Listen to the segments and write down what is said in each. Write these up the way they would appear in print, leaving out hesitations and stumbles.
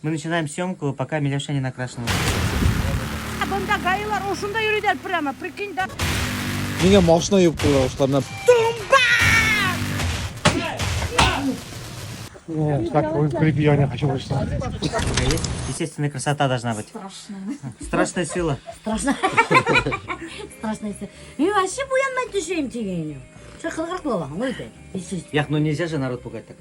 Мы начинаем съемку, пока Миляуша не накрашена. Бында ГАИлар ошонда йөрөйҙәр прямо, прикинь, да? Миңә машина йыуып ҡуйҙылар ошолар. Нет, так, в клипе я не хочу больше. Есть? Естественная красота должна быть. Страшно. Страшная сила. Страшно. Страшно. Мин вообще буянмай төшәйем тигәйнем. Шул ҡыҙығыраҡ була, аңлай. Ях, ну нельзя же народ пугать так.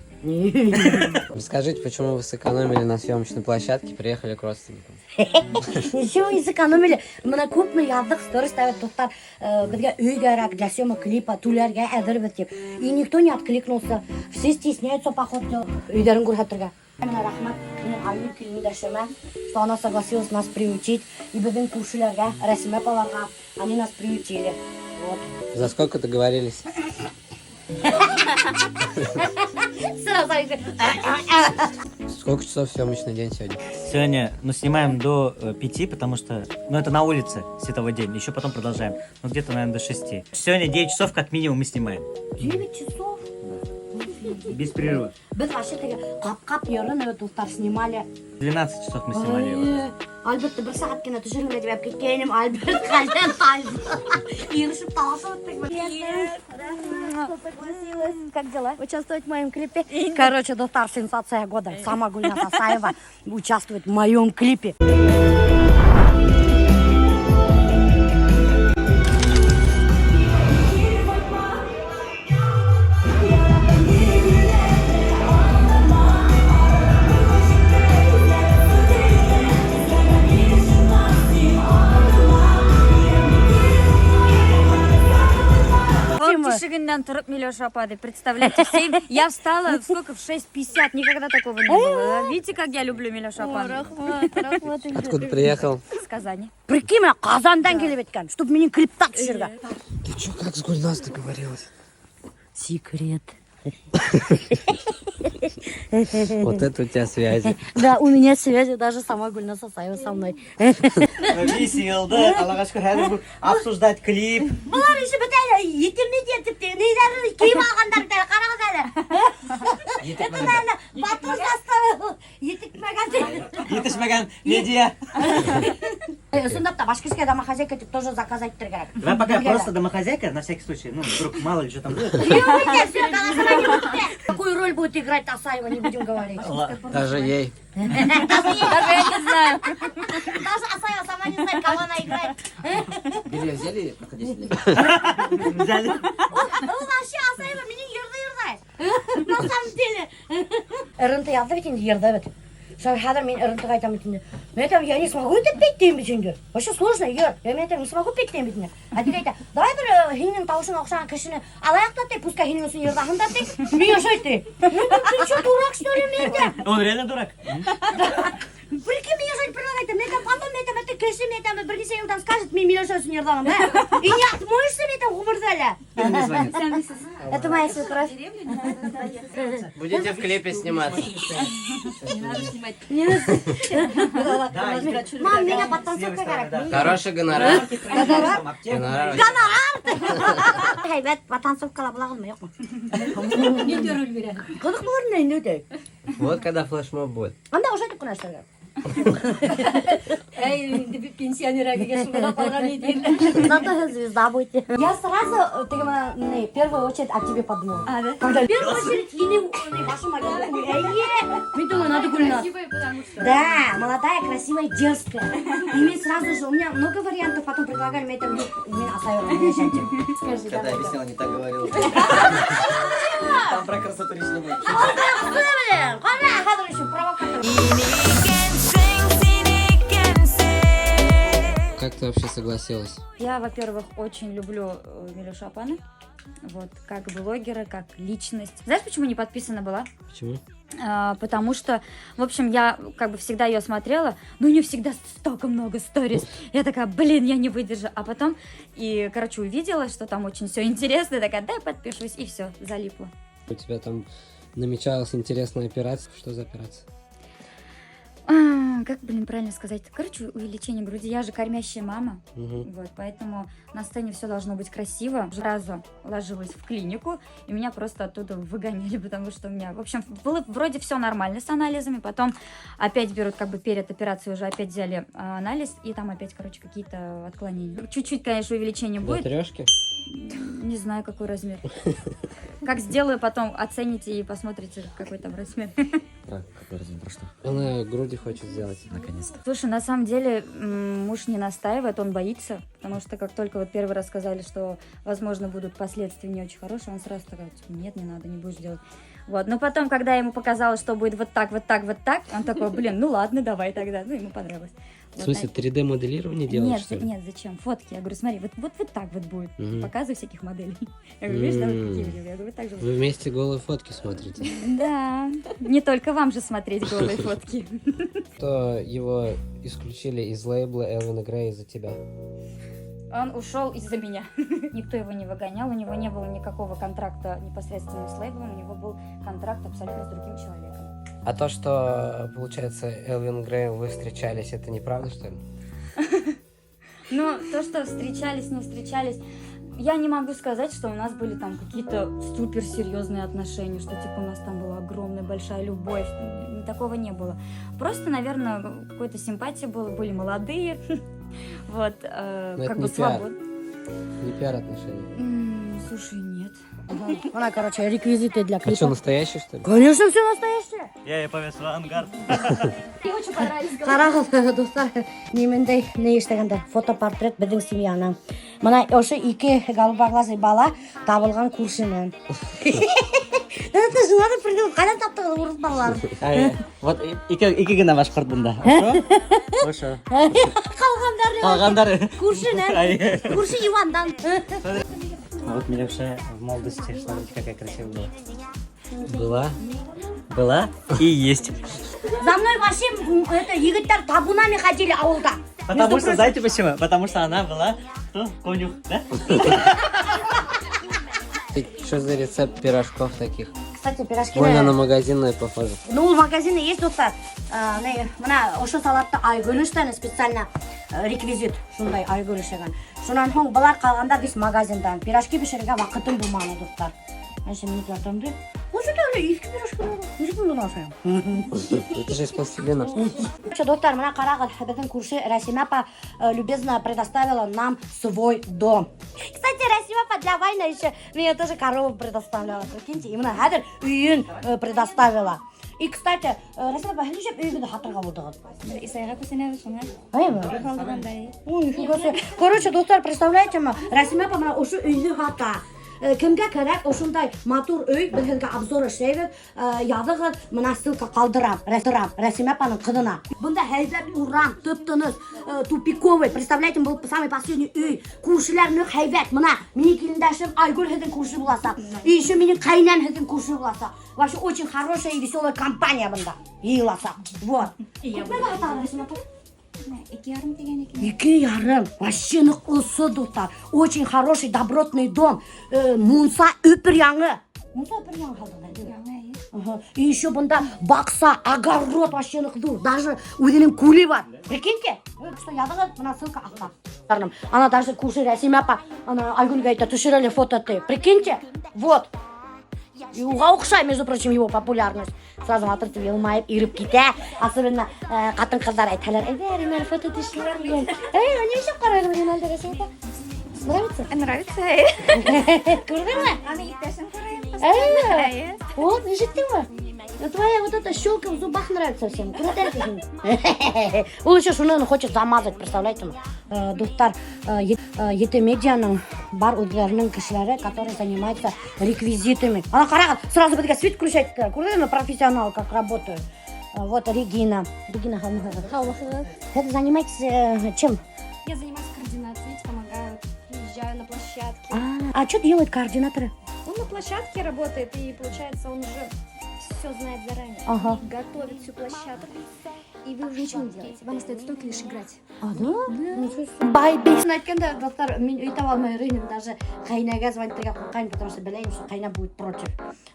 Расскажите, почему вы сэкономили на съемочной площадке, приехали к родственникам? Ничего не сэкономили. Бына күпме яҙҙыҡ, сторис ставят, дуҫтар, беҙгә өй кәрәк для съемок клипа, түләргә әҙербеҙ тип. И никто не откликнулся. Все стесняются, походу, өйҙәрен күрһәтергә. Бына рәхмәт, минең Айгөл килендәшемә, что она согласилась нас приютить. И беҙҙең күршеләргә, Рәсимә апаларға, они нас приютили. Вот. За сколько договорились? Сразу Айгөл. Сколько часов съемочный день сегодня? Сегодня, ну, снимаем до 5, потому что, ну, это на улице световой день. Еще потом продолжаем. Ну, где-то, наверное, до 6. Сегодня 9 часов как минимум мы снимаем. 9 часов. Без перерыва. Беҙ вообще теге ҡап-ҡап йырын, дуҫтар, снимали. 12 часов мы снимали его. Альбертты бер сәғәт кенә төшөрөргә тип алып киткәйнем. Альберт хәлдән тайҙы. Ирешеп талашып бөттөк. Согласилась. Как дела? Участвовать в моем клипе. Короче, дуҫтар, сенсация года. Сама Гульназ Асаева участвует в моем клипе. Он тишегеннән тороп Миләүшә апа, представляете, в 7. Я встала, в сколько? В 6:50. Никогда такого не было. Видите, как я люблю Миләүшә апа? Откуда приехал? С Казани. Прикинь, мин Ҡазандан килеп еткән, чтобы минең клипта төшөрөргә. Ты чё, как с Гульназ договорилась? Секрет. Вот это у тебя связи. Да, у меня связи даже сама Гульназ Асаева со мной. Висел, да, Аллаға шөкөр, хәҙер будем обсуждать клип. Былар еще бөтә етемне тип ниҙәрен кейеп алғандар бит әле, ҡарағыҙ әле. Это, наверное, Батыр заставил етекмәгән. Етешмәгән медиа. Ысынлап та, башкирская домохозяйка тип тоже заказать итергә кәрәк. Давай пока Беҙгә лә. Просто домохозяйка, на всякий случай. Ну, вдруг мало ли что там будет. Всё, голосование будет. Какую роль будет играть Асаева, не будем говорить. Даже ей. Даже я не знаю. Даже Асаева сама не знает, кого она играет. Белье взяли? Проходите. Взяли. Ул вообще Асаева минең йырҙы йырлай. На самом деле. РНТ яҙҙы бит инде, йырҙы бит. Шул хәҙер мин РНТ-ға әйтәм бит инде. Мин әйтәм, я не смогу это петь тим бит инде. Вообще сложно йыр. Я, мин әйтәм, не смогу петь тим бит инде. Ә теге әйтә, давай бер һинең тауышыңа оҡшаған кешене алайыҡ та ти, пускай һинең өсөн йырлаһын да ти. Мин ошо ти. Ты что, дурак, что ли, мин әйтәм? Он реально дурак. Прикинь, миңә шулай предлагать. Мин әйтәм, потом, мин әйтәм, это кеше, мин әйтәм, бер нисә йылдан скажет, мин Миләүшә өсөн йырланым, да? И не отмоешься, мин әйтәм, ғүмерҙә әле. Мне звонит. Это моя свекровь. Будете в клипе сниматься. Не Мам, меня подтанцовка кәрәк. Хороший гонорар. Гонорар? Гонорар. Һәйбәт потанцовкала була юҡмы? Ҡыҙыҡ булыр ине инде үтә. Вот когда флешмоб будет. Анда ошайтып ҡына эшләргә. Эй, пенсионер ҡалған. Зато звезда будете. Я сразу, ты не, в первую очередь о тебе подумала. А, да? Когда в первую очередь һинең башыма килде. Эйе, мин думаю, надо Гульназ. Красивая, потому что. Да, молодая, красивая, дерзкая. И мне сразу же, у меня много вариантов потом предлагали, мне там, мин Асаева. Скажи, Когда давай. объясняла, не так говорил. Там про красоту речь не будет. Ҡара, хәҙер еще провокатор. Как ты вообще согласилась? Я, во-первых, очень люблю Милюшу апаны. Вот, как блогера, как личность. Знаешь, почему не подписана была? Почему? Потому что, в общем, я как бы всегда ее смотрела, но у нее всегда столько много сторис. Я такая, блин, я не выдержу. А потом, и, короче, увидела, что там очень все интересно, такая, дай подпишусь, и все, залипла. У тебя там намечалась интересная операция. Что за операция? Как, блин, правильно сказать? Короче, увеличение груди. Я же кормящая мама. Мгм. Вот, поэтому на сцене все должно быть красиво. Сразу ложилась в клинику, и меня просто оттуда выгоняли, потому что у меня, в общем, было вроде все нормально с анализами. Потом опять берут, как бы перед операцией уже опять взяли анализ, и там опять, короче, какие-то отклонения. Чуть-чуть, конечно, увеличение До будет. трешки? Не знаю, какой размер. Как сделаю, потом оцените и посмотрите, какой там размер. Какой размер? Про что? Она груди хочет сделать. Наконец-то. Слушай, на самом деле муж не настаивает, он боится, потому что как только вот первый раз сказали, что, возможно, будут последствия не очень хорошие, он сразу такой, типа, нет, не надо, не будешь делать. Вот, но потом, когда я ему показала, что будет вот так, вот так, вот так, он такой, блин, ну ладно, давай тогда. Ну, ему понравилось. В смысле, 3D-моделирование делаешь, Нет, что ли? нет, зачем? Фотки. Я говорю, смотри, вот, вот, вот так вот будет. Мгм. Показываю всяких моделей. Я говорю, видишь, да, вот какие М. я говорю, вот так же. Вы вместе голые фотки смотрите. Да, не только вам же смотреть голые фотки. То его исключили из лейбла Элвина Грея из-за тебя. Он ушел из-за меня. Никто его не выгонял, у него не было никакого контракта непосредственно с лейблом, у него был контракт абсолютно с другим человеком. А то, что, получается, Элвин Греем вы встречались, это неправда, что ли? Но то, что встречались, не встречались, я не могу сказать, что у нас были там какие-то суперсерьезные отношения, что типа у нас там была огромная большая любовь. Такого не было. Просто, наверное, какой-то симпатия была, были молодые. Вот, Но это как бы не пиар. свобод. Не пиар отношения. Слушай, нет. Бына, короче, реквизиты для А что, клипа. настоящий, что ли? Конечно, все настоящее. Я ее повез в ангар. Мне очень понравились. Ҡарағыҙ, дуҫтар, ниндәй ни эшләгәндәр фотопортрет беҙҙең семьяның. Бына ошо ике голубоглазый бала табылған күршенән. Это же надо придумать. Ҡайҙан таптығыҙ урыҫ балаларын? Вот ике генә башҡорт бында. Ошо? Ошо. Ҡалғандары Ҡалғандары. күршенән. Ай. Күрше Ивандан. Вот Миләүшә в молодости, смотрите, какая красивая была. Была? Была и есть. За мной вообще это егеттәр табунами ходили ауылда. Потому Между что, прочим. знаете почему? Потому что она была кто? Конюх, да? Ты что за рецепт пирожков таких? Кстати, пирожки. Больно на магазинные похоже. Ну, в магазине есть дуҫтар. Ни, бына ошо салатты Айгөл эшләне специально реквизит шундай Айгөл эшләгән. Шунан һуң былар ҡалғандар весь магазиндан. Пирожки бешерергә ваҡытым булманы, дуҫтар. Әйсе мине тартамды. Ошо әле иҫке пирожкилар. Нисек мин быны ашайым? Это же из пластилина. Короче, дуҫтар, бына ҡарағыҙ, беҙҙең күрше Рәсимә апа любезно предоставила нам свой дом. Кстати, Рәсимә апа для вайна еще мне тоже корову предоставляла, прикиньте. И бына хәҙер өйөн предоставила. И, кстати, Рәсимә апа, һеҙ нишләп өйөгөҙҙө һатырға булдығыҙ? Исайға күсенәбеҙ шуңа. Әйме? Ҡалдырғандай. Ой, нифига себе. Короче, дуҫтар, представляете ме? Рәсимә апа бына ошо өйҙө һата. Кемгә кәрәк ошондай матур өй, беҙ һеҙгә обзор эшләйбеҙ. Яҙығыҙ, бына ссылка ҡалдырам. Рәсимә, Рәсимә апаның ҡыҙына. Бында һәйбәт урам, тып-тыныс, тупиковый. Представляете, был самый последний өй. Күршеләр ныҡ һәйбәт. Бына минең килендәшем Айгөл һеҙҙең күрше буласаҡ. И еще минең ҡәйнәм һеҙҙең күрше буласаҡ. Вообще очень хорошая и веселая компания бында. Йыйыласаҡ. Вот. Күпмегә һатағыҙ, Рәсимә апа? 2,5 тигән икән. 2,5. Вообще ныҡ осо, дуҫтар. Очень хороший, добротный дом. Мунса өпөр яңы. Мунса өпөр яңы һалдылар. Яңы. Ага. И еще бында баҡса, огород вообще ныҡ ҙур. Даже үҙенең күле бар. Прикиньте. Что яҙығыҙ, бына ссылка аҫта. Ана даже күрше Рәсимә апа, ана Айгөлгә әйтә, төшөр әле фото ты. Прикиньте. Вот. И уға оҡшай, между прочим, его популярность. Сразу матур итеп йылмайып, иреп китә. Особенно ҡатын-ҡыҙҙар әйтәләр, әйҙә, Риналь фото төшөр тигән. Эй, ни өсөн ҡарайһың Ринальды, Рәсимә апа? Нравится? Нравится. Күрҙеңме? Аны иптәшем ҡарайым. Әйе. Вот, ишеттеңме? Твоя вот эта щелка в зубах нравится всем. Круто. Ул еще шуны хочет замазать, представляете? Дуҫтар, ете медианың бар үҙҙәренең кешеләре, которые занимаются реквизитами. Ана ҡарағыҙ, сразу беҙгә свет включать. Күрҙеңме, профессионал как работают. Вот Регина. Регина һаумыһығыҙ. Это занимаетесь чем? Я занимаюсь координацией, помогаю, приезжаю на площадки. А что делают координаторы? Он на площадке работает, и получается, он уже все знает заранее. Готовит всю площадку. И вы уже ничего не делаете. Вам остается только лишь играть. А, да? Ничего себе. Бай Әйткәндә, дуҫтар, мин өй таба алмай йөрөйөм, даже ҡәйнәгә звонить итергә ҡурҡайым, потому что беләм, что ҡәйнә будет против.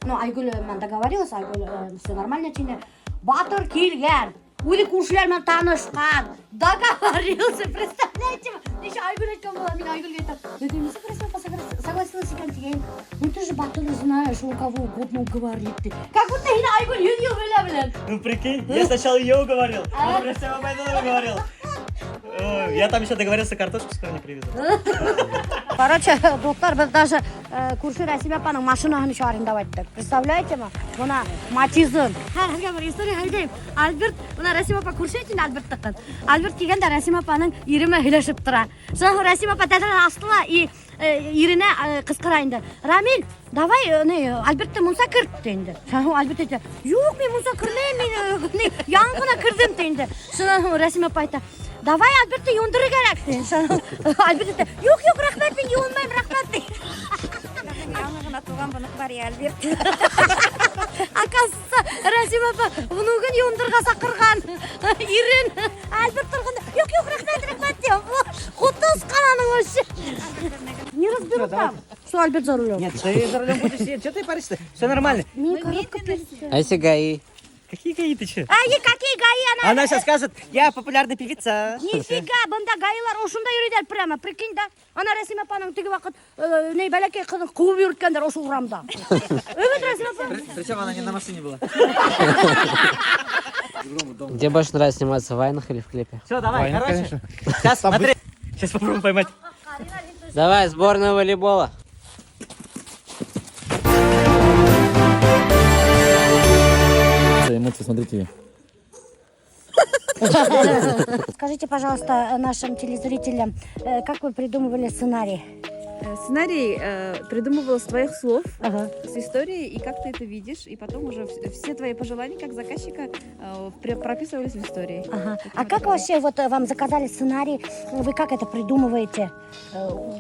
Ну, Айгөл менән договорилась, Айгөл все нормально тине. Батыр килгән. Үҙе күршеләр менән танышҡан, договорился, представляете? Еще Айгөл әйткән була, мин Айгөлгә әйтәм. Я говорю, нисек Рәсимә апа согласилась икән тигән. Ну ты же Батыры знаешь, у кого угодно уговорит ты. Как будто һине Айгөл йөҙ йыл белә белән. Ну прикинь, я сначала ее уговорил, потом Рәсимә апайҙы уговорил. Ой, я там еще договорился, картошку скоро не привезут. Короче, дуҫтар, беҙ даже күрше Рәсимә апаның машинаһын еще арендовать иттек. Представляете ме? Бына Матизын. Һеҙгә бер история һөйләйем. Альберт, бына Рәсимә апа күрше инде Альберттыҡын. Альберт килгәндә Рәсимә апаның ире менән һөйләшеп тора. Шунан Рәсимә апа тәҙрәне асты ла и иренә ҡысҡыра инде. Рамил, давай, ни, Альбертты мунса керт инде. Шунан Альберт әйтә, юҡ, мин мунса кермәйем, мин ни, яңы ғына керҙем ти инде. Шунан Рәсимә апа әйтә, давай Альбертты йыуындырыр кәрәк ти. Шунан Альберт әйтә, юҡ, юҡ, рәхмәт, мин йыуынмайым, рәхмәт ти. Яңы ғына тыуған внук бар, я, Альберт. Оказывается, Рәсимә апа внугын йыуындырырға саҡырған ирен. Альберт торғанда, юҡ, юҡ, рәхмәт, рәхмәт ти. Ҡото осҡан уның вообще. Не разберу там, что Альберт за рулем. Нет, ты за рулем будешь сидеть, что ты паришься? Все нормально. Мне коробка перед. А если ГАИ? Какие ГАИ ты че? Ай, какие ГАИ она? Она сейчас скажет, я популярная певица. Нифига, бында ГАИлар ошонда йөрөйҙәр прямо, прикинь, да? Ана Рәсимә апаның теге ваҡыт ни бәләкәй ҡыҙын ҡыуып йөрөткәндәр ошо урамда. Эйе, Рәсимә апа. Причем она не на машине была. Где больше нравится сниматься, в вайнах или в клипе? Все, давай, Вайнах, короче. конечно. Сейчас, смотри. Сейчас попробуем поймать. Давай, сборная волейбола. Эмоции, смотрите. Скажите, пожалуйста, нашим телезрителям, как вы придумывали сценарий? Сценарий придумывала с твоих слов, с историей, и как ты это видишь, и потом уже все твои пожелания как заказчика прописывались в истории. Ага. Таким А как образом. вообще вот вам заказали сценарий, вы как это придумываете?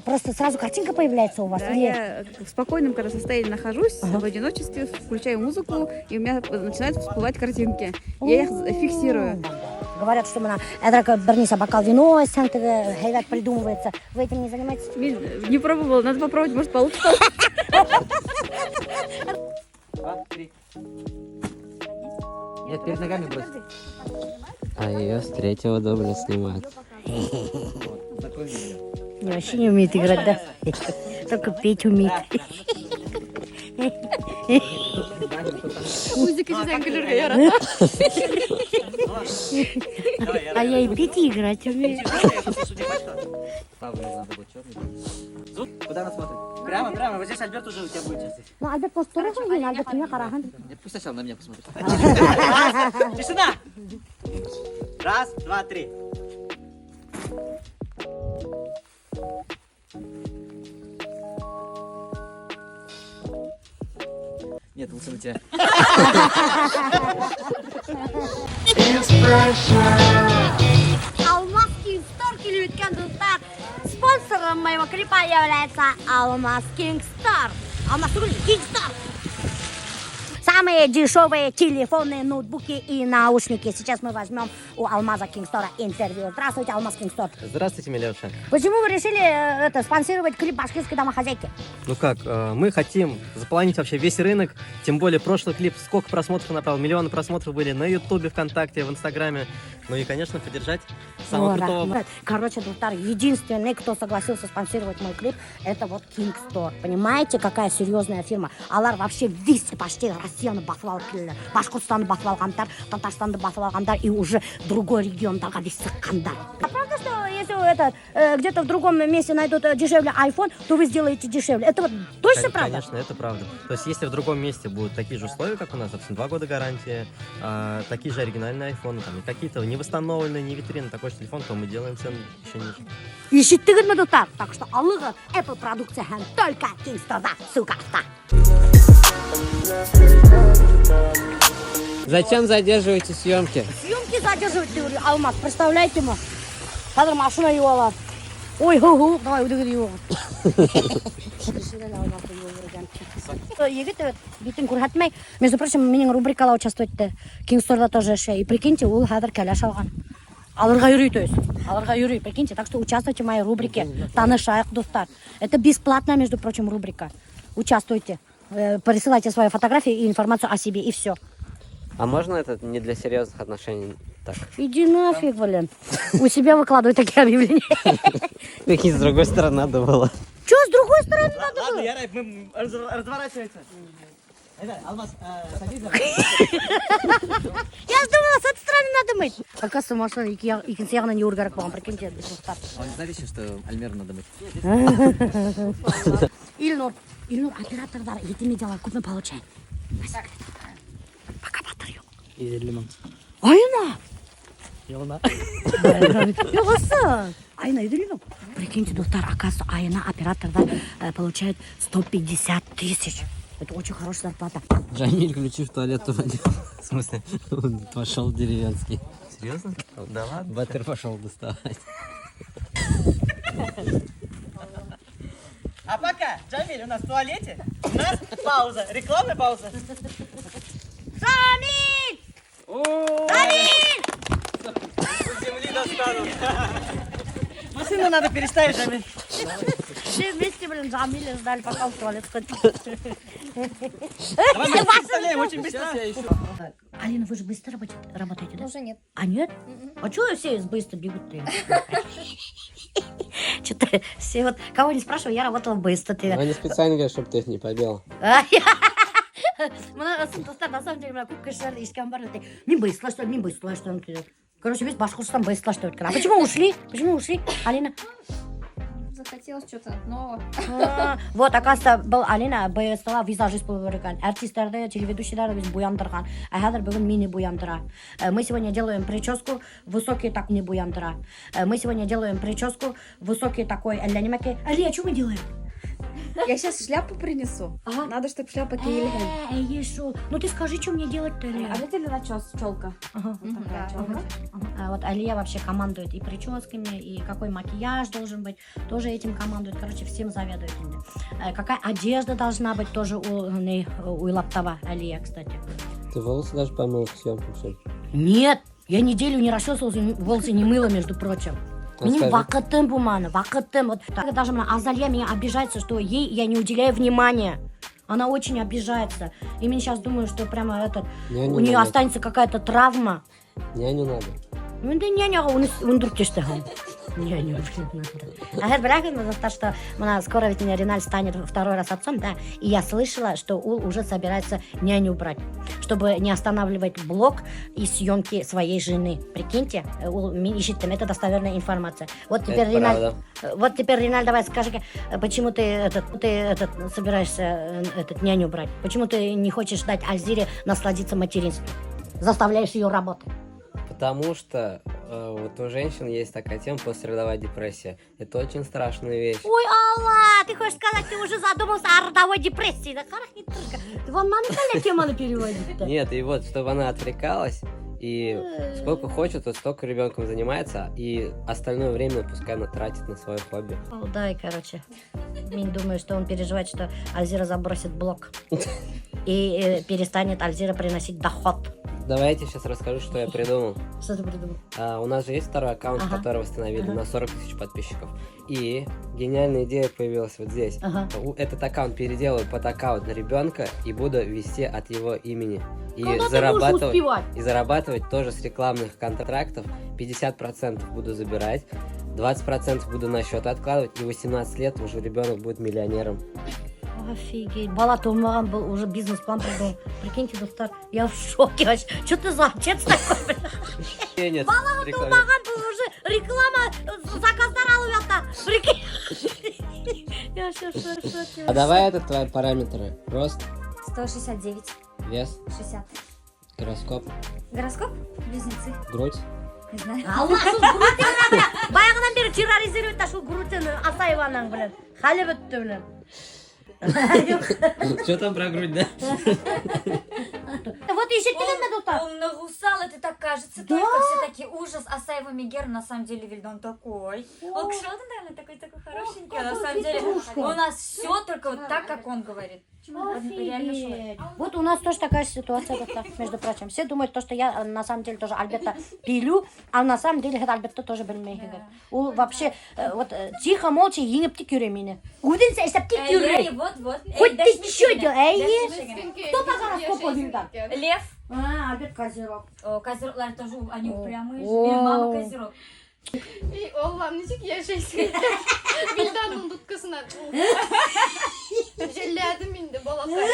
Просто сразу картинка появляется у вас? Да, или... я в спокойном, когда состоянии нахожусь, в одиночестве, включаю музыку, и у меня начинают всплывать картинки. Я их фиксирую. Говорят, что бына әҙерәк бер нисә бокал вино эсһәң теге һәйбәт придумывается. Вы этим не занимаетесь? Мин не пробовала, надо попробовать, может, получится. Два, три. Нет, перед ногами брось. А ее с третьего дубля снимают. Не, вообще не умеет играть, да? Только петь умеет. Музыка дизайн көлөргә ярата. А я и петь, и играть умею. Звук. Куда она смотрит? Прямо, прямо. Вот здесь Альберт уже у тебя будет сейчас. Здесь. Ну, Альберт, может, тоже хуйня? Альберт, миңә ҡараһын. Пусть сначала на меня посмотрит. Тишина! Раз, два, три. Нет, лучше на тебя. Алмаз Кингстор килеп еткән, дуҫтар. Спонсором моего клипа является Алмаз Кингстор. Алмаз түгел, Кингстор. Самые дешевые телефоны, ноутбуки и наушники. Сейчас мы возьмем у Алмаза Кингстора интервью. Здравствуйте, Алмаз Кингстор. Здравствуйте, Милевша. Почему вы решили это, спонсировать клип башкирской домохозяйки? Ну как, мы хотим заполонить вообще весь рынок, тем более прошлый клип сколько просмотров набрал, миллионы просмотров были на Ютубе, ВКонтакте, в Инстаграме. Ну и, конечно, поддержать самого О, крутого. рәхмәт. Короче, дуҫтар, единственный, кто согласился спонсировать мой клип, это вот King Store. Понимаете, какая серьезная фирма? Улар вообще весь почти Россияны баҫып алып килделәр. Башҡортостанды баҫып алғандар, Татарстанды баҫып алғандар и уже другой региондарға весь сыҡҡандар. А правда, что если это, где-то в другом месте найдут дешевле iPhone, то вы сделаете дешевле? Это вот точно правда? Конечно, это правда. То есть, если в другом месте будут такие же условия, как у нас, допустим, 2 года гарантии, такие же оригинальные айфоны, там, и какие-то не восстановленные, не витрины, такой же телефон, то мы делаем цену еще ниже. Ишеттегеҙме, дуҫтар? Так что алығыҙ Apple продукцияһын только King Store'да, ссылка аҫта. Зачем задерживаете съемки? Съемки задерживать, говорю, Алмаз, представляете ме? Хәҙер машина йыуалар. Ой, һыу, һыу, давай, үҙегеҙ йыуығыҙ. Алмазды йыуҙырған. Егет битен күрһәтмәй. Между прочим, минең рубрикала участвовать итте. King Store'да тоже эшләй. И прикиньте, ул хәҙер кәләш алған. Алырға йөрөй, то есть. Алырға йөрөй, прикиньте. Так что участвуйте в моей рубрике. Танышайыҡ, дуҫтар. Это бесплатная, между прочим, рубрика. Участвуйте. Присылайте свои фотографии и информацию о себе, и все. А можно это не для серьезных отношений? так. Иди нафиг, блин. У себя выкладывай такие объявления. Какие с другой стороны надо было. Че, с другой стороны надо Ладно, было? Ярай, мы разворачиваемся. Это, Алмаз, садись за Я ж думала, с этой стороны надо мыть. Оказывается, машина икенсе яғынан йыуыр кәрәк булған, прикиньте, дуҫтар. А вы не знали еще, что Альмеру надо мыть? Илнур, Илнур, операторҙар ете медиалар күпме получает? Пока батыр юҡ. 150 мең. Айына! Йылына. Юҡсы. Айына 150 мең. Прикиньте, дуҫтар, оказывается, айына операторҙар получает 150 тысяч. Это очень хорошая зарплата. Джамиль ключи в туалет уронил. В смысле, он пошел деревенский. Серьезно? Да ладно. Батыр пошел доставать. А пока Джамиль у нас в туалете, у нас пауза, рекламная пауза. Джамиль! Джамиль! Земли достанут. Машину надо переставить, Джамиль. Все вместе, блин, Джамиля ждали, пока он в туалет сходит. Давай мы переставляем очень быстро. Алина, вы же быстро работаете, да? Уже нет. А нет? А чего все из быстро бегут-то? Что-то все вот, кого не спрашиваю, я работала быстро. Ты. Они специально говорят, чтобы ты их не побил. Бына ысын, дуҫтар, на самом деле, бына күп кешеләрҙе ишеткән бар, ти, мин быстро эшләйем, мин быстро эшләйем, ти. Короче, весь Башҡортостан быстро эшләп бөткән. А почему ушли? Почему ушли, Алина? Захотелось что-то нового. А, вот, оказывается, был Алина БСТ-ла визажист булып йөрөгән. Артистарҙы, телеведущийҙарҙы беҙ буяндырған. Ә хәҙер бөгөн мине буяндыра. Мы сегодня делаем прическу, высокий так не буяндыра. Мы сегодня делаем прическу, высокий такой, әллә нимәкәй. Алия, что мы делаем? Я сейчас шляпу принесу. Ага. Надо, чтобы шляпа кейелгән. Эйе, шул. Ну ты скажи, что мне делать-то, Алия? А видели начес челка? Ага. Вот такая челка. А вот Алия вообще командует и прическами, и какой макияж должен быть, тоже этим командует. Короче, всем заведует. Инде. Какая одежда должна быть, тоже у, не, уйлап таба Алия, кстати. Ты волосы даже помыл к съемкам, что ли? Нет, я неделю не расчесывалась, волосы не мыла, между прочим. А Минең скажи. ваҡытым булманы, ваҡытым. Вот так даже бына Азалия меня обижается, что ей я не уделяю внимания. Она очень обижается. И мин сейчас думаю, что прямо этот, Няню у нее надо. останется какая-то травма. Няню надо. Ну, да няняға уны төштө. Няню, блин, надо. А хәҙер беләһегеҙме, дуҫтар, что бына скоро ведь Риналь станет второй раз отцом, да, и я слышала, что ул уже собирается няню брать, чтобы не останавливать блог и съемки своей жены. Прикиньте, ул мин ишеттем, это достоверная информация. Вот теперь, Это Риналь, правда. вот теперь, Риналь, давай скажи, почему ты этот, собираешься этот няню брать? Почему ты не хочешь дать Альзире насладиться материнством? Заставляешь ее работать. Потому что вот у женщин есть такая тема послеродовая депрессия. Это очень страшная вещь. Ой, Алла, ты хочешь сказать, ты уже задумался о родовой депрессии? Да ҡара не только. Ты вон надо теманы переводить-то. Нет, и вот, чтобы она отвлекалась, и сколько хочет, вот столько ребенком занимается, и остальное время пускай она тратит на свое хобби. О, да, и короче, мин думаю, что он переживает, что Альзира забросит блог и перестанет Альзира приносить доход. Давай я тебе сейчас расскажу, что я придумал. Что ты придумал? У нас же есть второй аккаунт, который восстановили на 40 тысяч подписчиков. И гениальная идея появилась вот здесь. Этот аккаунт переделаю под аккаунт на ребенка и буду вести от его имени. И Когда ты будешь зарабатывать, успевать? и зарабатывать тоже с рекламных контрактов. 50% буду забирать, 20% буду на счет откладывать, и 18 лет уже ребенок будет миллионером. Офигеть. Бала тыумаған был уже бизнес-план придумал. Прикиньте, дуҫтар, я в шоке вообще. Что ты за отец такой, бля? Нет, Бала реклама. тыумаған был уже реклама, заказдар алып ята. Прикинь. Я вообще в шоке. А давай это твои параметры. Рост, 169, вес, 60. гороскоп, Гороскоп? Близнецы. грудь. Не знаю. Алла, шул грудь бля. Баяғынан бире терроризировать итә шул груден Асаеваның, блин. Хәле бөттө, блин. Что там про грудь, да? Вот ишеттегеҙме, дуҫтар? Он нагусал, это так кажется. Только все такие ужас. Асаева Мегер на самом деле Вильдон такой. Он кшелден, наверное, такой хорошенький. А на самом деле у нас все только вот так, как он говорит. Реально шулай. Офигеть. Вот у нас тоже такая ситуация, дуҫтар, между прочим. Все думают, то, что я на самом деле тоже Альберта пилю, а на самом деле һеҙ Альбертты тоже белмәйһегеҙ. Ул вообще вот тихо, молча еңеп тик йөрөй мине. Үҙенсә эшләп тик Эй, йөрөй. вот, вот. Хоть ты чё делай, эй, кто по гороскопу Вильдан? икән. Лев. А, Альберт козерог. О, козероглар тоже, они упрямые же. О. Минең мама козерог. И Аллам, нисек йәшәйһең? Вилданның будкасына. Жәлләдем инде балаҡай.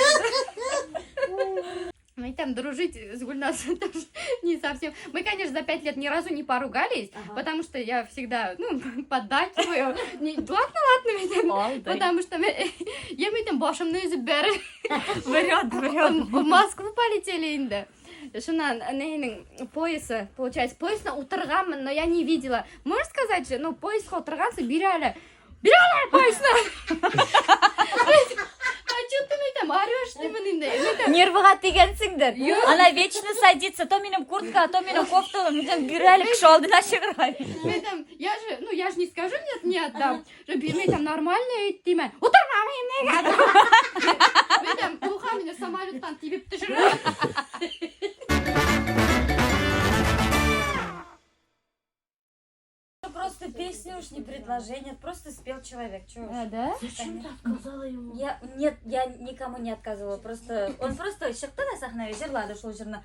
Мы там дружить с Гульнасой тоже не совсем. Мы, конечно, за 5 лет ни разу не поругались, потому что я всегда, ну, поддакиваю. Не, ладно, ладно, мин, потому что я мин там башымны өҙөп бәреп. Врет, врет. В Москву полетели инде. Шунан нейнең поезы, получается, поездына ултырғанмын, но я не видела. Можешь сказать же, ну, поездға ултырғансы, бир әле. Бир әле поездына. А что ты мне там орешь, тимен инде? Мин там, Нервыға тейгәнһеңдер. Она вечно садится, то минең куртка, то минең кофта, мин там бир әле кеше алдына сығырға. Мин там, я же, ну, я же не скажу, нет, не отдам. Мин там нормально тимен. Ултырма мин нигә? Мин там, уха мине самолеттан тибеп төшөрә. Просто песню уж не предложение, просто спел человек. Чё уж. А, да? Зачем ты отказала ему? Я, нет, я никому не отказывала, просто он просто сыҡты ла сәхнәгә йырланы шул йырны.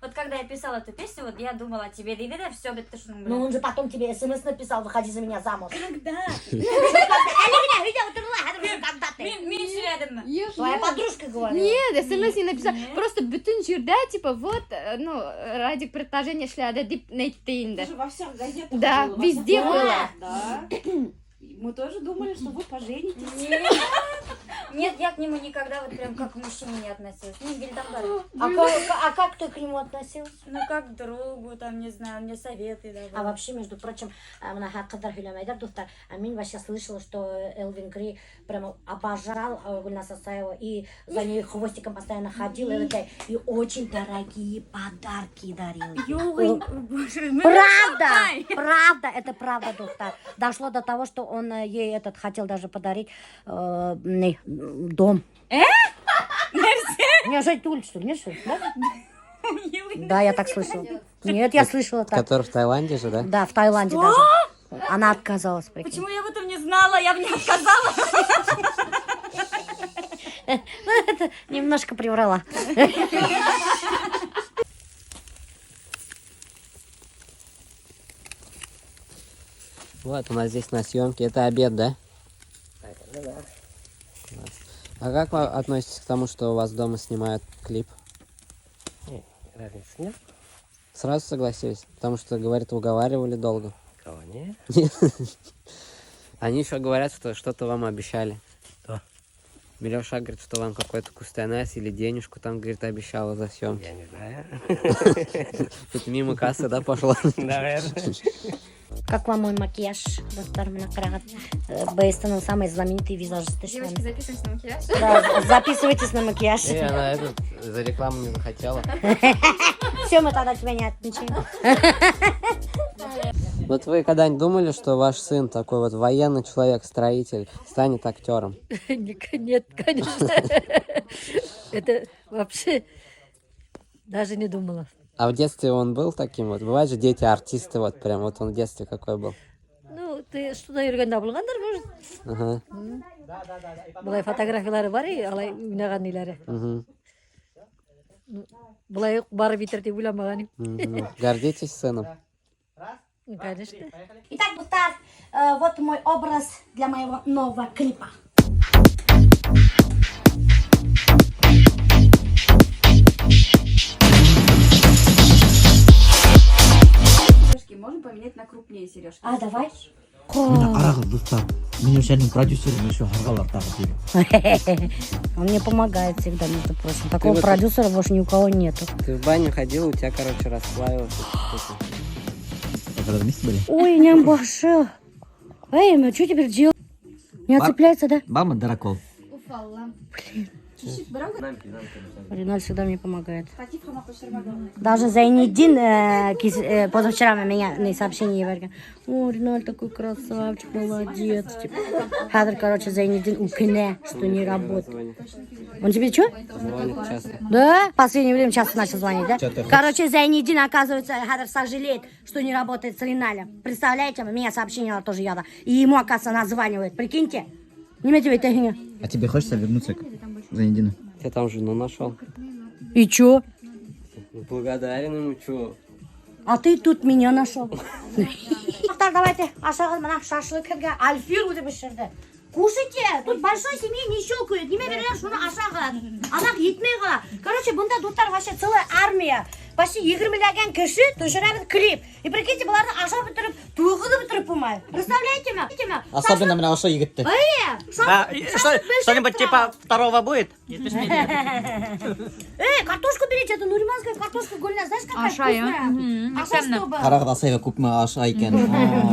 Вот когда я писала эту песню, вот я думала о тебе, да, да, все, бөттө шуның Ну менән. он же потом тебе смс написал, выходи за меня замуж. Когда? Когда ты? Мин һөйләнемме? Юҡ, Твоя юҡ. подружка говорила. Нет, смс не написала. Нет. Просто бөтөн ерҙә, типа, вот, ну, Радик предложение эшләне тип әйтте инде. Это же во всех газетах Да, было, во везде всех было. газетах, Да. Мы тоже думали, что вы поженитесь. Нет. Нет, я к нему никогда вот прям как к мужчине не относилась. Не, Вильдандар. А как ты к нему относилась? Ну, как к другу, там, не знаю, мне советы давал. А вообще, между прочим, бына ҡыҙҙар һөйләмәйҙәр, дуҫтар. А мин вообще слышала, что Элвин Грей прямо обожал Гульнас Асаеву и за ней хвостиком постоянно ходил и, такая, и очень дорогие подарки дарил. Юҡ, боже, Правда, правда, это правда, дуҫтар. Дошло до того, что он ей этот хотел даже подарить не, дом. Э? Не, жить что ли? Не, что ли? Да? Да, я так слышала. Нет, я слышала так. Который в Таиланде же, да? Да, в Таиланде Что? даже. Она отказалась, прикинь. Почему я об этом не знала? Я бы не отказала. Ну, это немножко приврала. Вот у нас здесь на съемке. Это обед, да? Класс. А как вы относитесь к тому, что у вас дома снимают клип? Разницы нет. Сразу согласились? Потому что, говорит, уговаривали долго. Кого нет? Они еще говорят, что что-то вам обещали. Кто? Милеша говорит, что вам какой-то күстәнәс или денежку там, говорит, обещала за съемки. Я не знаю. Тут мимо кассы, да, пошла? Наверное. Как вам мой макияж, дуҫтар? Бына ҡарағыҙ. БСТ-ның самый знаменитый визажист. Девочки, записываемся на макияж. Да, записывайтесь на макияж. Она этот, за рекламу не захотела. Все, мы тогда тебя не отмечаем. Вот вы когда-нибудь думали, что ваш сын такой вот военный человек, строитель, станет актером? Нет, конечно. Это вообще даже не думала. А в детстве он был таким вот? Бывают же дети артисты, вот прям, вот он в детстве какой был? Ну, ты что-то йөрөгәндә булғандыр, может. Ага. Былай фотографиялары бар, и алай уйнаған ниләре. Мгм. Былай уҡ барып етер тип уйламаған. Мгм. Гордитесь сыном? Конечно. Итак, дуҫтар, вот мой образ для моего нового клипа. Сережки можем поменять на крупнее сережки. А, давай. Бына ҡарағыҙ, дуҫтар. Минең продюсерым еще һарғалар тағы тиҙе. Он мне помогает всегда, между прочим. Такого вот- продюсера больше ни у кого нету. Ты в баню ходил, у тебя, короче, расплавилось. эта штука. А когда вместе были? Ой, не башы. Эй, ну что теперь делать? Не отцепляется, да? Мама дырокол. Уфалла. Риналь всегда мне помогает. Даже Зайнидин позавчера меня на сообщение говорит: о, Риналь такой красавчик, молодец. Типа. Хәҙер, короче, Зайнидин үкенә, что не работает. Он тебе что? Звонит часто. Да? В последнее время часто начал звонить, да? Чё ты хочешь? Короче, Зайнидин, оказывается, хәҙер сожалеет, что не работает с Риналем. Представляете, меня сообщение тоже яда. И ему, оказывается, названивает. Прикиньте. Нимә тип әйтәһең? А тебе хочется вернуться к Зайнедину? Я там жену нашел. И чё? Ну, благодарен ему, чё? А ты тут меня нашел. Дуҫтар, давайте ашағыҙ бына шашлык һеҙгә Альфир үҙе бешерҙе. Кушайте, тут большой семье не щелкают. Нимә бирәләр, шуны ашағыҙ. Аҙаҡ етмәй ҡала. Короче, бында дуҫтар вообще целая армия. Почти егермеләгән кеше төшөрәбеҙ клип. И прикиньте, быларҙы ашап бөтөрөп, туйғыҙып бөтөрөп булмай. Представляете ме? Особенно бына ошо егетте. Эй, А, что-нибудь типа второго будет? Эй, картошку берите, это нуриманская картошка, Гульназ, знаешь, какая Ашайым. вкусная? Мгм, Аша, тәмле. чтобы. Ҡарағыҙ, Асаева күпме ашай икән.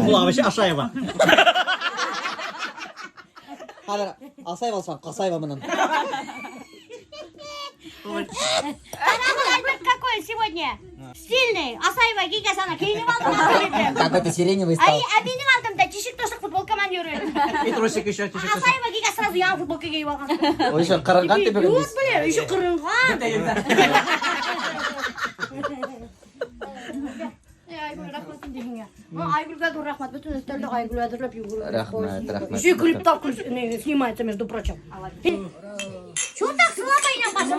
Була вообще Ашаева. Хәҙер Асаева алһаң, Ҡасаева менән. Ҡарағыҙ, Альберт какой сегодня? Стильный. Асаева кейгәс ана кейенеп алды. Какой-то сиреневый стал. Ай, ә минең алдымда тишек тошоҡ футболка менән йөрөй. И трусик еще тишек. Асаева кейгәс сразу яңы футболка кейеп алған. Ул еще ҡырынған тип Юҡ, блин, еще ҡырынған. Айгөл, рәхмәт инде һиңә. Айгөлгә ҙур рәхмәт. Бөтөн өҫтәлде Айгөл әҙерләп йүгереп. Рәхмәт, рәхмәт. Еще клип так снимается, между прочим. Чего так слабо инәң башым?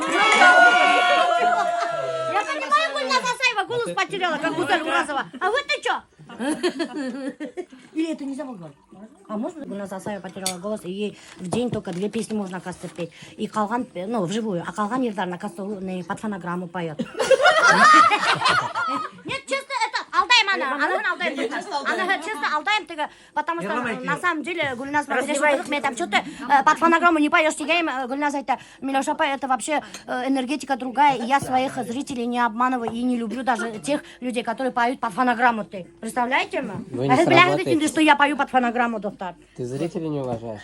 Я понимаю, Гульназ Асаева голос потеряла, как Гузель Уразова. А вот ты чё? Или это нельзя было говорить? А может быть, Гульназ Асаева потеряла голос, и ей в день только две песни можно, оказывается, петь. И ҡалған, ну, вживую, а ҡалған йырҙарын, оказывается, ул, не, под фонограмму поет. Нет, честно, это алдайым аны, аны алдайым. Аны честно алдайым теге, потому что на самом деле Гульназ менән там что ты под фонограмму не поешь, тигәйнем, Гульназ әйтә, Миләүшә апай, это вообще энергетика другая, и я своих зрителей не обманываю и не люблю даже тех людей, которые поют под фонограмму. Ты представляете ме? Вы не Ә һеҙ беләһегеҙ сработаете. инде, что я пою под фонограмму, дуҫтар. Ты зрителей не уважаешь?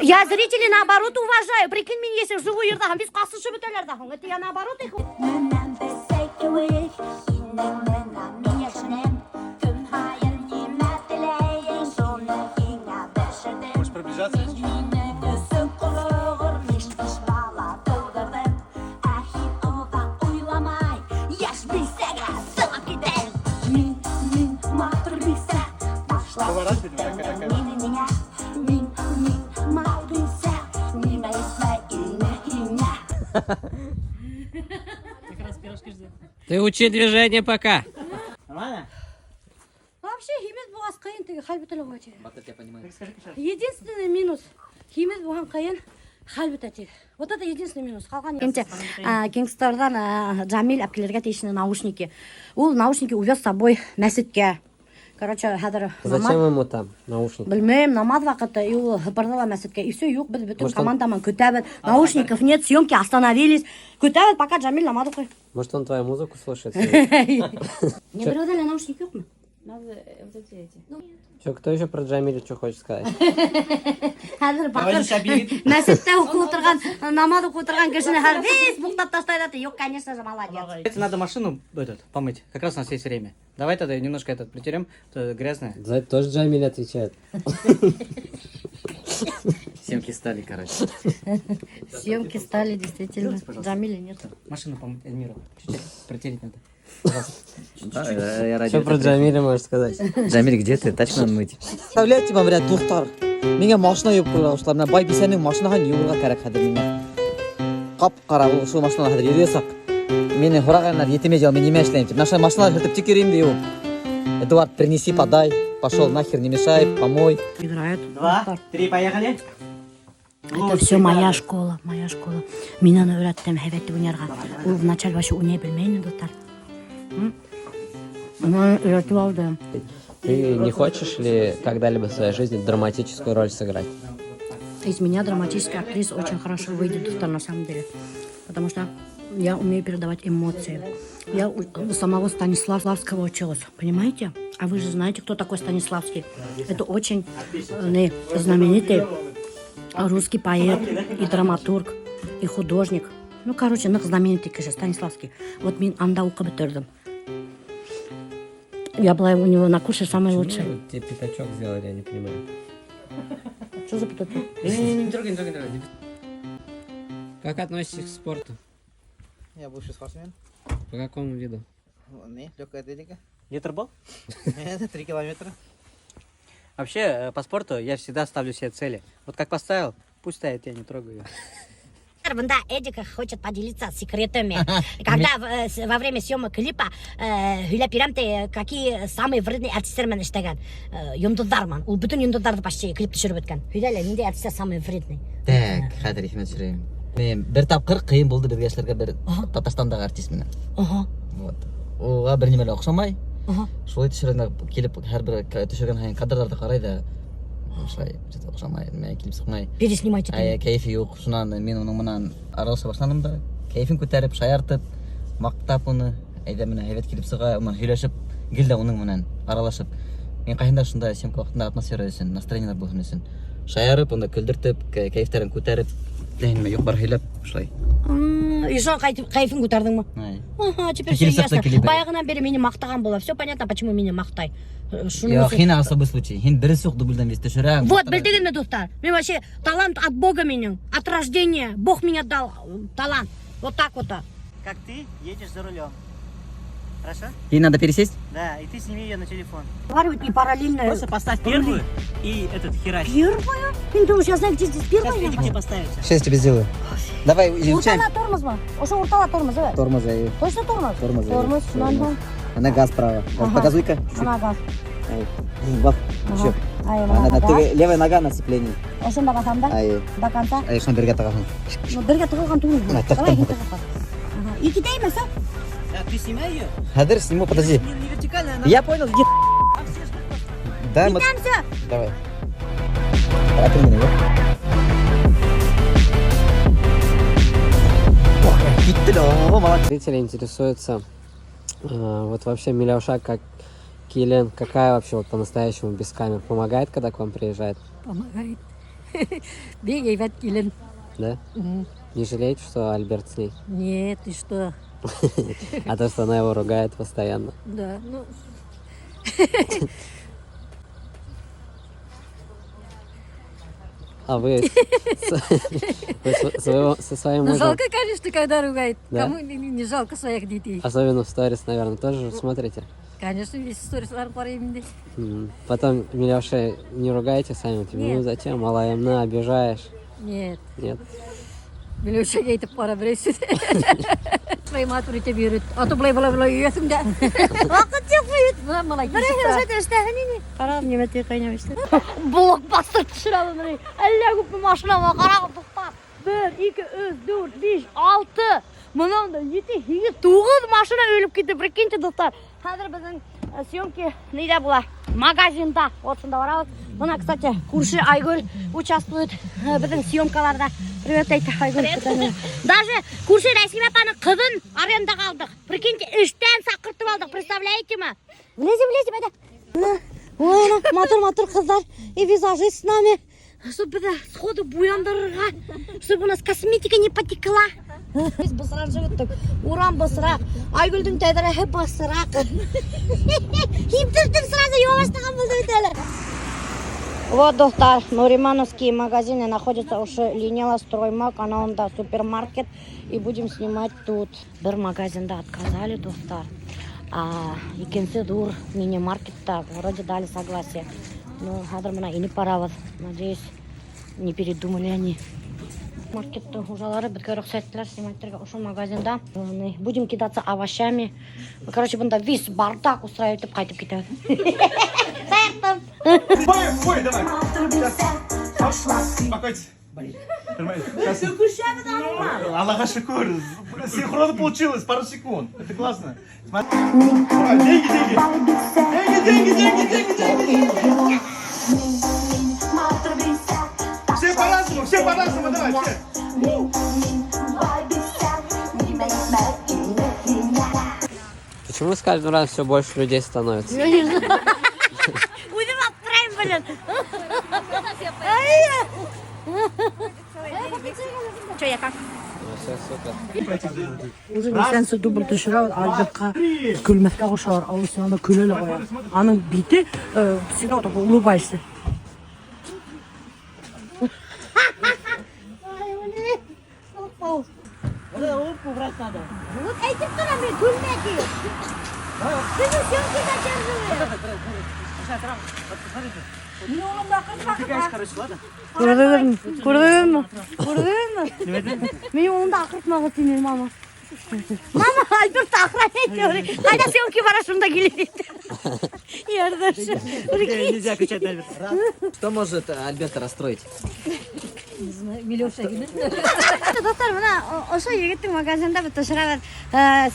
Я зрителей наоборот уважаю. Прикинь, мин если вживую йырлаһам, беҙ ҡасышып бөтәләр ҙә һуң. Это я наоборот их. Менән бесәй кеүек, инең менән мин йәшенем. Көн һайын нимә теләйһең, шуны һиңә бешерҙем. Можешь приближаться? Мин һинең өсөн ҡороғор биш бала тыуҙырҙым. Ә һин оҙаҡ уйламай, йәш бисәгә сығып киттең. Мин, мин матур бисә, ташлап Поворачивай, киттең такая, такая. мине ниңә. Мин, мин матур бисә, нимә етмәй ине һиңә. Как раз пирожки ждем. Ты учи движение пока. Нормально? Вообще, һимеҙ булғас ҡыйын теге хәл бөтә лә тиҙ. Батыр тебя понимает. Единственный минус. Һимеҙ булған ҡыйын хәл бөтә тиҙ. Вот это единственный минус. Ҡалған Инде Кингсторҙан Джамиль әпкилергә тейеш ине наушники. Ул наушники увез с собой мәсеткә. Короче, хәҙер Зачем ему там наушники? Белмәйем, намаҙ ваҡыты, и ул һыпырҙы ла мәсеткә. И все, юҡ, беҙ бөтөн Может, он- команда менән көтәбеҙ. Наушников нет, съемки остановились. Көтәбеҙ, пока Джамиль намаҙ уҡый. Может, он твою музыку слушает? Не берәүҙә лә наушник юҡмы? Надо вот эти эти. Че, кто еще про Джамиля что хочет сказать? Хәҙер Давай баҡыр сейчас объявит. мәсеттә уҡып ултырған, намаҙ уҡып ултырған кешене хәҙер весь боҡтап ташлай ҙа. Юҡ, конечно же, молодец. Это надо машину этот помыть. Как раз у нас есть время. Давай тогда немножко этот притерем, то грязная. За это тоже Джамиль отвечает. Съемки стали, короче. Съемки стали действительно. Джамиля нет. Машину помыть Эльмиру. Чуть-чуть протереть надо. Да, я ради Что про этого Джамиля можешь сказать? приехал. Джамиль, где ты? Тачку надо мыть. Представляете, бына дуҫтар. Миңә машина йыуып ҡуйған ошолар. Бына бай бисәнең машинаһын йыуырға кәрәк хәҙер миңә. Ҡап-ҡара ошо машинала хәҙер йөрөйәсәк. Мине һорағандар етемә жал, мин нимә эшләйем тип. Наша машиналар һөртөп тик йөрөйөм дә йыуып. Эдуард, принеси, подай. Пошел нахер, не мешай, помой. Играют. Два, три, поехали. Это все моя школа, моя школа. Мин уны өйрәттем һәйбәт уйнарға. Ул вначале вообще уйнай белмәй ине, дуҫтар. Уны өйрәтеп алдым. Ты не хочешь ли когда-либо в своей жизни драматическую роль сыграть? Из меня драматическая актриса очень хорошо выйдет, дуҫтар, на самом деле. Потому что я умею передавать эмоции. Я у самого Станиславского училась, понимаете? А вы же знаете, кто такой Станиславский? Это очень не, знаменитый русский поэт и драматург, и художник. Ну, короче, ныҡ знаменитый кеше Станиславский. Вот мин анда уҡып бөтөрҙөм. Я была у него на курсе самой лучшей. Почему тебе пятачок сделали, я не понимаю. Что за пятачок? Не-не-не, не трогай, не трогай, не трогай. Как относишься к спорту? Я бывший спортсмен. По какому виду? Не, легкая атлетика. Литр был? Это 3 километра. Вообще, по спорту я всегда ставлю себе цели. Вот как поставил, пусть ставит, я не трогаю. Бында Эдик хочет поделиться секретами. Когда во время съемок клипа һөйләп бирәм те, какие самые вредные артистар менән эшләгән. Йондоҙҙар менән. Ул бөтөн йондоҙҙарҙы почти клип төшөрөп бөткән. Һөйлә әле, ниндәй артистар самый вредный? Так, хәҙер иҫемә төшөрәйем. Мин бер тапҡыр ҡыйын булды беҙгә эшләргә бер Татарстандағы артист менән. Вот. Уға бер нимә лә оҡшамай. Шулай төшөргәндә килеп һәр бер төшөргән һайын кадрҙарҙы ҡарай ҙа шулай что-то оҡшамай, нимә килеп сыҡмай. Переснимать Ай, кәйефе юҡ. Шунан мин уның менән аралаша башланым да, кәйефен күтәреп, шаяртып, маҡтап уны, әйҙә менә һәйбәт килеп сыға, уның һөйләшеп, гел дә уның менән аралашып. Мин ҡайһында шунда съемка ваҡытында атмосфера өсөн, настроениелар булһын өсөн. Шаярып, уны көлдөртөп, кәйефтәрен күтәреп, нимә юҡ бар һөйләп, шулай. И что, кәйефен күтәрҙеңме? Ай. Ага, теперь все Килеп сыҡты ясно. клип. Баяғынан бире мине маҡтаған була. Все понятно, почему мине маҡтай. Шуның Юҡ, өсөн- һин особый случай. Һин беренсе уҡ дублдән весь төшөрәң. Вот, белдегеҙме, дуҫтар? Мин вообще талант от Бога минең, от рождения. Бог мне дал талант. Вот так вот. Как ты едешь за рулем. Хорошо? Ей надо пересесть? Да, и ты сними ее на телефон. Разговаривать и параллельно. Просто поставь первую и этот херачь. Первую? Ты думаешь, я знаю, где здесь первая? Сейчас Эдик тебе поставит. Сейчас я тебе сделаю. Давай, изучаем. Уртала тормозмы? Ошо уртала тормоз, давай. Тормоз, ай. Точно тормоз? Тормоз, ай. Тормоз, шунан һуң. Она газ справа. Газ, Ага. Погазуй-ка. Чуть-чуть. Ана газ. Ай. Баҫ. Ага. Еще. Ай, Ана, мына газ. теге левая нога на сцеплении. Ошонда баҫам да? Ай. До конца. Ай, шуны бергә тығаһың. Ну, бергә тығылған түгел. Мына, тыҡтым. Давай, һин тығып. Ага. И китәйме, всё? Да, ты снимай ее. Хәҙер сниму, подожди. Не, не вертикально, она... Я понял, иди. Там все ждут просто. Да, мы... Китәм, всё. Давай. Әкрен генә, я? Ох, китте лә, молодец. Зрители интересуются, вот вообще Миляуша как килен, какая вообще вот по-настоящему без камер? Помогает, когда к вам приезжает? Помогает. Бик һәйбәт килен. Да? Мгм. Не жалеете, что Альберт с ней? Нет, ты что? А то, что она его ругает постоянно. Да, ну... А вы, со своим Ну, мужем, жалко, конечно, когда ругает. Да? Кому не жалко своих детей? Особенно в сторис, наверное, тоже же смотрите? Конечно, весь сторисларын ҡарайым инде. Потом Миляуша не ругаете сами? Типа, ну Нет. зачем, малайымны обижаешь? Нет. Нет? Миләүшәгә әйтеп ҡара берәйһе. Шулай матур итеп йөрөт. А то былай былай былай йөрөйһөң дә. Ваҡыт юҡ бит. Бына малай Берәй кисеп тора. рәхәт эштәһен ине. Ҡара, нимә тип ҡайнап эштә. Блокбастер төшөрәбеҙ бына. Әллә күпме машина бар, ҡарағыҙ, дуҫтар. Бер, ике, өс, дүрт, биш, алты. Бынан да ете, һигеҙ, туғыҙ машина өйөлөп китте. Прикиньте, дуҫтар. Хәҙер беҙҙең съемки ниҙә була? Магазинда. Вот шунда барабыҙ. Бына, кстати, күрше Айгөл участвует беҙҙең съемкаларҙа. Привет, әйт, Айгөл. Даже күрше Рәсимә апаның ҡыҙын арендаға алдыҡ. Прикиньте, эштән саҡыртып алдыҡ, представляете ме? Влезем, влезем, әйҙә. Ой, ана, матур-матур ҡыҙҙар и визажист с нами. Чтобы беҙҙе сходу буяндырырға, чтобы у нас косметика не потекла. Беҙ бысранып бөттөк. Урам бысраҡ, Айгөлдөң тәҙрәһе бысраҡ. Һиптертеп сразу йыуа башлаған булды бит әле. Вот, дуҫтар, Нуримановские магазины находятся уже линияла Строймаг, она он, да, супермаркет. И будем снимать тут. Бер магазинда отказали, дуҫтар. А икенсе ҙур мини-маркетта вроде дали согласие. Ну, хәҙер бына инеп барабыҙ. Надеюсь, не передумали они. Маркеттың хужалары беҙгә рөхсәт иттеләр снимать итергә ошо магазинда. Будем кидаться овощами. Короче, бында весь бардак устраивать итеп ҡайтып китәбеҙ. Саяҡтым. Ой, ой, давай. Сейчас. Успокойтесь. Нормально. Сейчас. Аллаға шөкөр. Синхронно получилось, пару секунд. Это классно. Смотри. Давай, деньги, деньги. Деньги, деньги, деньги, деньги, деньги. Все по-разному, все по-разному, давай, все. Почему с каждым разом все больше людей становится? Я не знаю. Үҙем аптырайым, блин. Ай. Че, я как? Ну, все супер. Уже нисәнсе дубль төшөрә, Альбертҡа көлмәҫкә ҡушалар, ә ул все равно көлә лә ҡуя. Уның бите всегда вот такой улыбаешься. Ай, блин. Вот эту улыбку убрать надо. Вот әйтеп торам мин, көлмә тип. Беҙҙең съемки задерживают. Вот, смотрите. Убегаешь, короче, ладно? Күрҙегеҙме? Күрҙегеҙме? Күрҙегеҙме? Минең улымды аҡыртмағыҙ тине мама. Мама, Альберт охранять говорит. Ҡайҙа съемки бара, шунда килә. Ярҙамсы. Нельзя кричать на Альберта. Что может Альберта расстроить? Миләүшә генә. Дуҫтар, бына ошо егеттең магазинында беҙ төшөрәбеҙ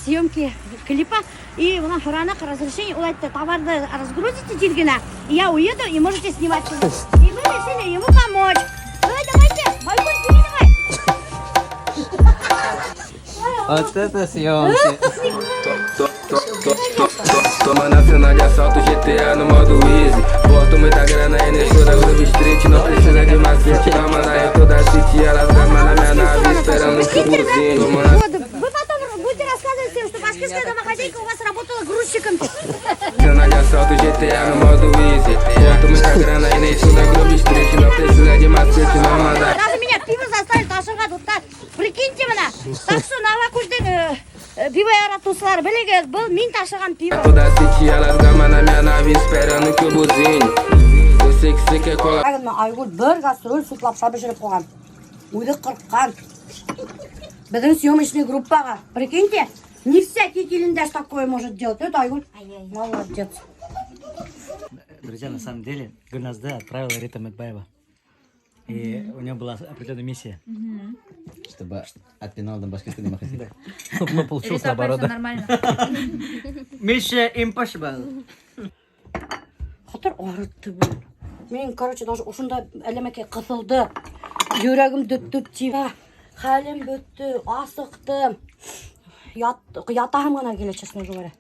съемки клипа. И бына һораныҡ разрешение, ул әйтте, товарҙы разгрузите тиҙ генә. И я уеду, и можете снимать. И мы решили ему помочь. Давай, давайте, Майкуль, бери давай. Вот это съемки. Toma na cena de assalto, GTA no modo easy. Boto muita grana aí nesse da Grove Street. Não precisa de macete, não, mano. Eu tô da city, elas gama na minha nave, esperando que buzine. Toma na Вот, вы потом будете рассказывать всем, что башкирская домохозяйка у вас работала грузчиком. Cena de assalto, GTA no modo easy. Boto muita grana aí nesse da Grove Street. Não precisa de macete, não, mano. Даже меня пиво заставили ташырға, дуҫтар. Прикиньте бына. Так что Новокүлдең пиво яратыусылар белегеҙ, был мин ташыған пиво. Toda city, elas gama na minha nave, esperando que eu buzine. Eu sei que cê quer colar. Айгөл бер гастроль сөт лапша бешереп ҡуйған. Үҙе ҡырҡҡан. Беҙҙең съемочный группаға. Прикиньте, не всякий килендәш такое может делать. Это Айгөл. Молодец. Друзья, на самом деле, Гульназды отправила Рита Мэтбаева. И у нее была определенная миссия. Чтобы отпинал башкирской домохозяйку. Но получилось наоборот. да. нормально. Миссия impossible. Хәтәр арытты был. Мин, короче, даже ошонда әлемәкәй ҡыҫылды. Йөрәгем дөп-дөп тибә. Хәлем бөттө, асыҡтым. Ятаһым ғына килә, честно говоря.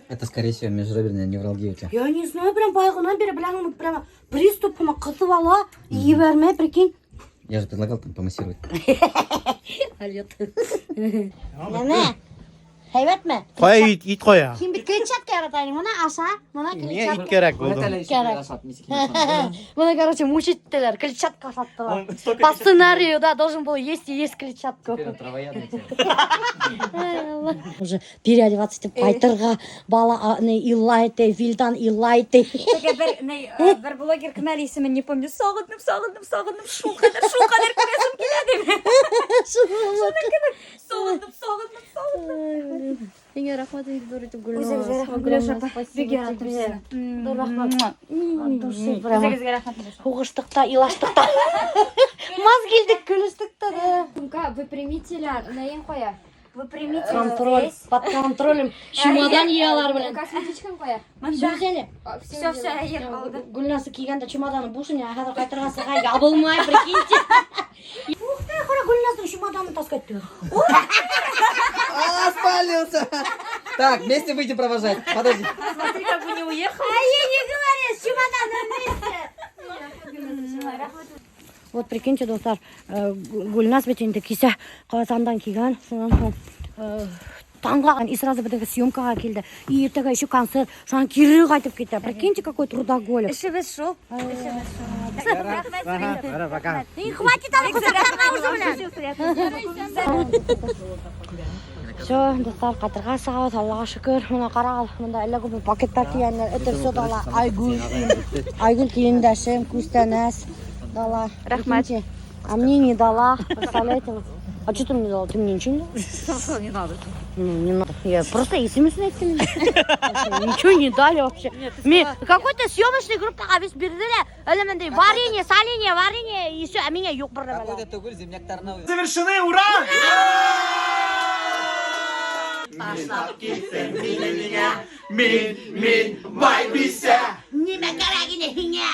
Это, скорее всего, межреберная невралгия у тебя. Я не знаю, прям баяғынан бире беләһеңме, прямо приступ ҡыҫып ала, ебәрмәй, прикинь. Я же предлагал там помассировать. Алет. Нәмә? Һәйбәтме? Ҡуя ит ҡуя. Һин бит клетчатка ярата инең. Бына аша, бына клетчатка. Кәрәк булды. Бына, короче, мучить иттеләр, клетчатка ашаттылар. По сценарию, да, должен был есть и есть клетчатку. Уже переодеваться итеп ҡайтырға бала ни илай ти, Вилдан илай ти. Теге бер, ни, бер блогер кем әле исемен не помню. Һағындым, һағындым, һағындым. Шул ҡәҙәр, шул ҡәҙәр күрәһем килә тип. Шуның кеүек. Һағындым, һағындым, һағындым. Һиңә рәхмәт инде ҙур итеп Үҙегеҙгә рәхмәт, Гөлназ апа. Бик яраттым һеҙҙе. Ҙур рәхмәт. От души прямо. Үҙегеҙгә рәхмәт. Миләүшә. Һуғыштыҡ та, илаштыҡ та. Маҙ килдек, көлөштөк тә. Да. Сумка выпрямителя нәйен ҡуя. Выпрямитель Контроль, здесь. под контролем. Чемодан йыялар белән. Косметичкаң ҡуя. Сүз әле. Все, все, әйе, алды. Гөлназы килгәндә чемоданы буш ине, хәҙер ҡайтырға сыға, ябылмай, прикиньте. Ух ты, ҡара Гөлназның чемоданын таскать итте. А, спалился! Так, вместе выйдем провожать. Подожди. Смотри, как бы не уехал. А ей не говори, с чемоданом вместе. Вот прикиньте, дуҫтар, Гөлназ бит инде кисә Ҡазандан килгән, шунан һуң таңға и сразу беҙгә съемкаға килде. И иртәгә еще концерт, шунан кире ҡайтып китә. Прикиньте, какой трудоголик. Эшебеҙ шул. Эшебеҙ шул. Рәхмәт. И хватит аны ҡосаҡларға уже, блин. Все, дуҫтар, ҡайтырға сығабыҙ, Аллаға шөкөр. Бына ҡарағыҙ, бында әллә күпме пакеттар тейгәндәр. Это все дала Айгөл. Айгөл килендәшем, күстәнәс дала. Рәхмәт. Прикиньте, а мне не дала, представляете? А что ты мне дала? Ты мне ничего не дала? Не надо. Ну, не надо. Я просто исемесен әйттем. Ничего не дали вообще. Мне какой-то съемочный группаға весь бирҙеләр. Әллә ниндәй варенье, соленье, варенье, и все, а миңә юҡ бер нәмә. Какой-то түгел земляктарына Завершены, ура! Мин, мин, байбисә. Нимә кәрәк ине һиңә?